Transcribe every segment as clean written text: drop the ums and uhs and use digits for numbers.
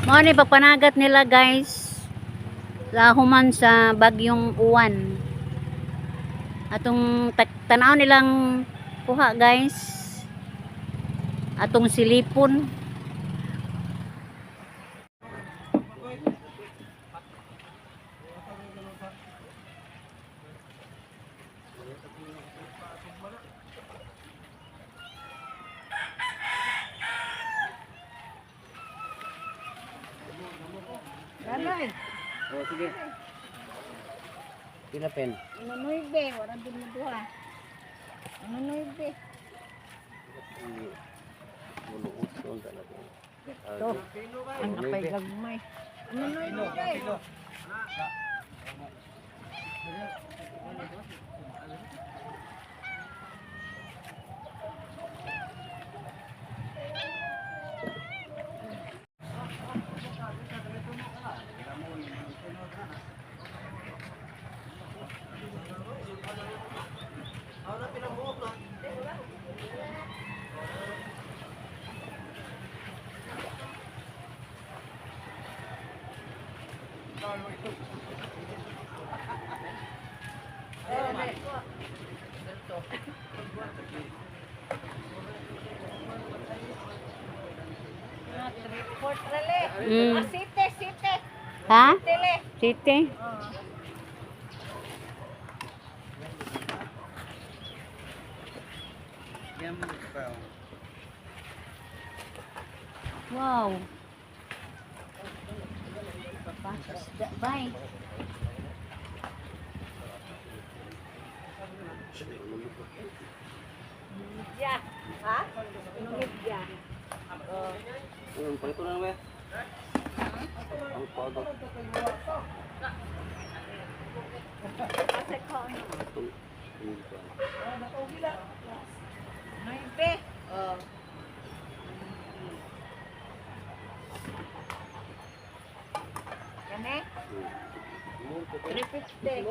Mao ni pagpanagat nila, guys. Sa human sa bagyong Uwan. Atong tanaw nilang kuha, guys. Atong silipon. Nanay. Oh, sige. Pila pen? Ano nuebe, wala din mo duha. Ano nuebe? Ulo utso ang talaga. Ito. Ang apay gagmay. Ano nuebe day? Site, site. Ha? Tele. City? Wow. Bye. Ya. Ha? Inumidya. Ayun, palito na naman. Ang pagod. Asa ko ano? Nuebe. Oh. Yan eh? 350.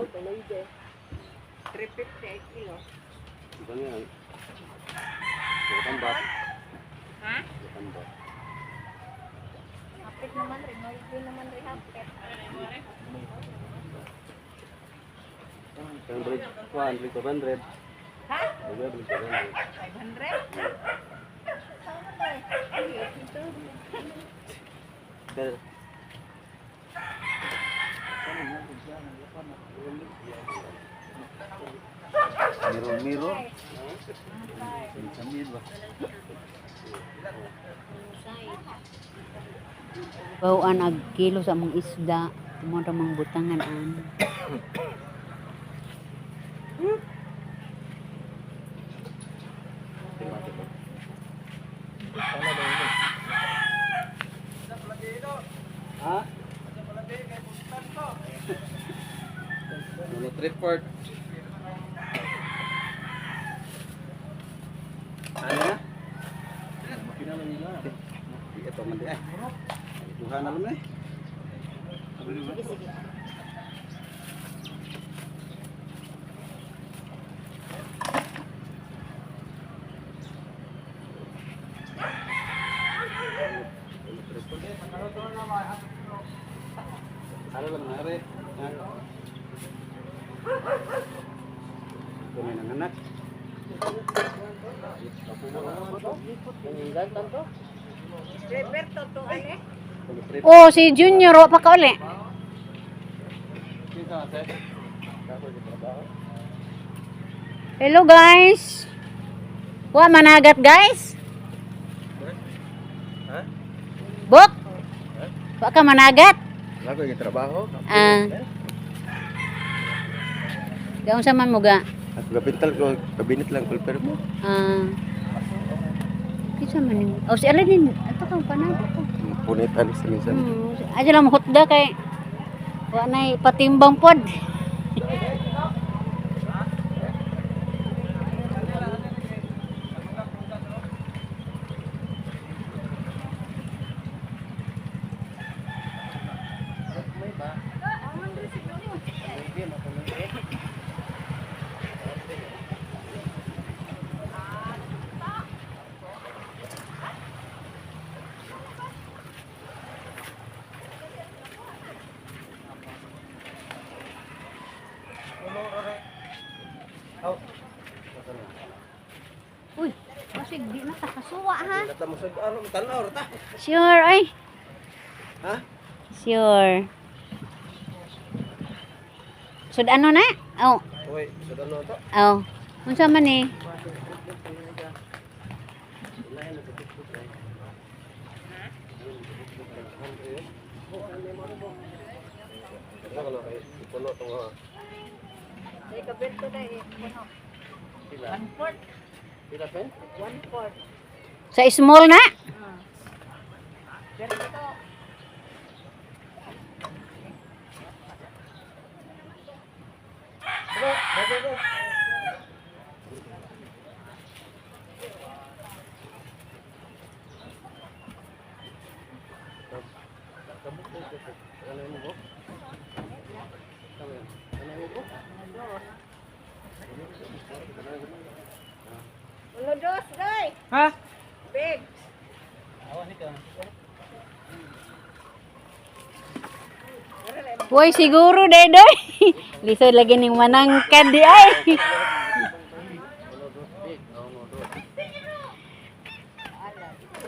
350 kilo. Iba nga. Tambak. Ha? Tambak. Hapit naman rin. Nuebe naman rin hapit. 100, 100, 500. Ha? 500. 500? Sama ba eh? Ay, ito. Pero Mirror, mirror. Samir ba? Bawaan ag kilo sa among isda. Mo ra mang butangan an. Ha? Ano report? Ano na? Ito man di ay. Duha na lang eh. Sige, sige. Ano lang na rin. Ito na yung anak. Driver, totoo eh. Oh, si Junior wa pa ka uli. Hello, guys. Wa managat, guys. Ha? Bok. Wa ka managat? Wala ko yung trabaho. Ah. Gaon sa man mo ga? At kapital ko, kabinet lang kulper mo. Ah. Kinsa man ni? Oh, si Aladin, ato kang panagat ko. Punitan sa minsan. Aja lang hotda kay wa nay patimbang pod. Uy, basig di na takasuwa ha. Kata mo sa ano, tanaw ra ta. Sure ay. Ha? Sure. Sud ano na? Oh, Uy, sa ano to? oh. Unsa man eh? Ano ka kay puno to nga. Ay, kabento na eh. Puno. 1/4. Pila pen? 1/4. Sa small na? Pero ito, ulo dos, day. Ha? Big. Uy, siguro day doy. Lisod lagi ning manangkad di ay.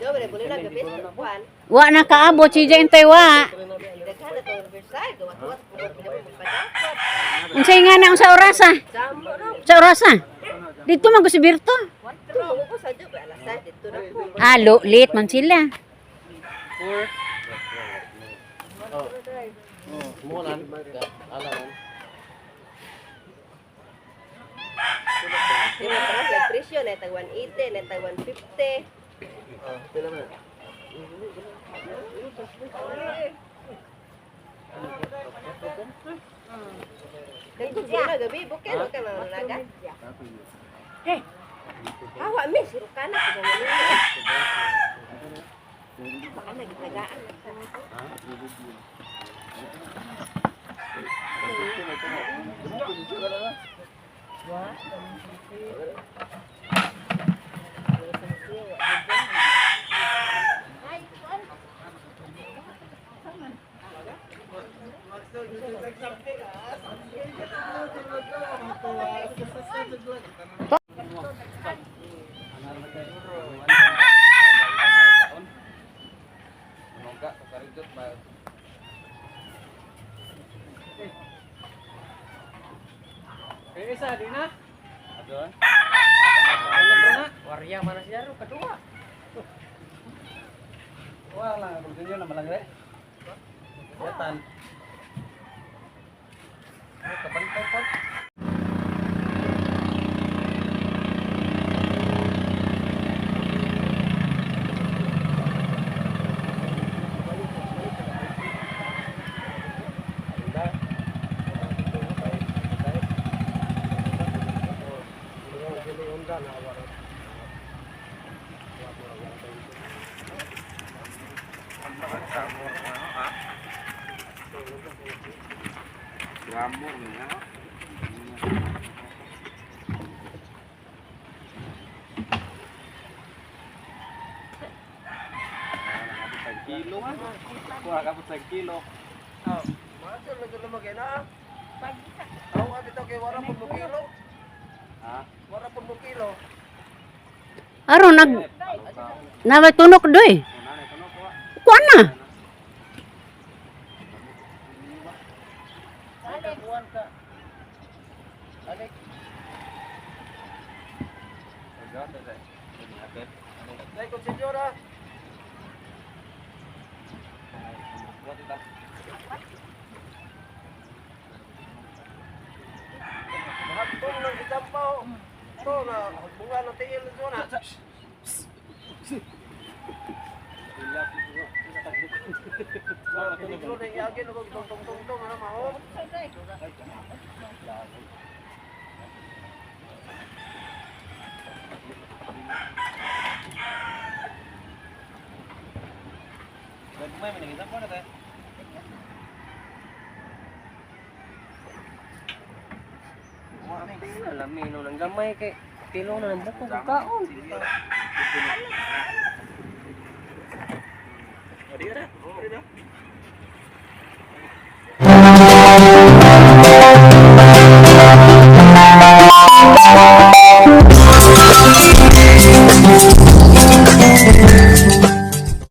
Dobre, buli na gabi sa kuan. Wa na kaabot si Jane tay wa. Daghan na to Riverside, gawas-gawas pugod pila mo magpadakot. Unsay nga na unsa oras ah? Samo no. Sa oras ah? Dito man ko si Berto. Tumo ko sa job alas 6 dito na ko. Ah, lo, late man sila. Mo lan. Ala lan. Di ba parang like presyo na tag 180, na tag 150. Ah, pila man. Dagko na gabi bukel ka manulaga. Hawa mi surukan na ko mo. Baka nagtagaan. Mongga karidot ba. Eh, isa di na. Adon. Ano na? Warya mana siya ro kadua. Wala, kung na malang re. Yatan. Ay, kabantay pa. Gramor niya. Kilo man. Kuha ka sa kilo. Ha? Aron nag naway tunok doy. Kuan na. Alam nang gamay kay pilo na ng buko ko kaon. Bye.